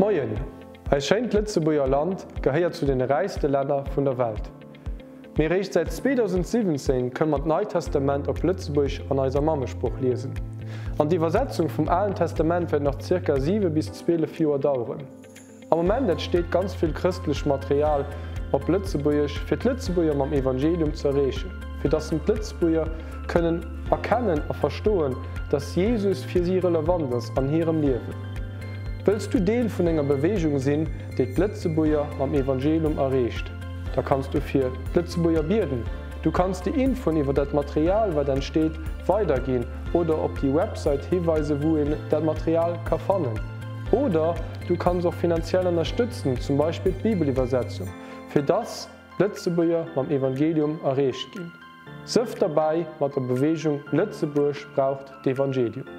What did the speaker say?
Moien! Eist schéint Lëtzebuerger Land gehéiert zu den räichste Länner vun der Welt. Mee réischt säit 2017 kënne mer d'Neit Testament op Lëtzebuergesch an eiser Mammesprooch liesen. An d'Iwwersetzung vum Alen Testament wäert nach zirka 7 bis 12 Joer daueren. Am Moment entsteet ganz vill chrëstlech Material op Lëtzebuergesch, fir d'Lëtzebuerger mam Evangelium ze erreechen, fir dass d'Lëtzebuerger kënnen erkennen a verstoen, dass Jesus fir si relevant ass an hirem Liewen. Wëlls du Deel vun enger Beweegung sinn, déi d'Lëtzebuerger mam Evangelium erreecht? Da kanns du fir d'Lëtzebuerger bieden. Du kanns déi Infoen iwwer dat Material, wat entsteet, weiderginn oder op déi Website hiweisen, wou een dat Material ka fannen. Oder du kanns och finanziell ënnerstëtzen, zum Beispill d'Bibeliwwersetzung, fir dass d'Lëtzebuerger mam Evangelium erreecht ginn. Sëff derbäi mat der Beweegung Lëtzebuerg braucht d'Evangelium.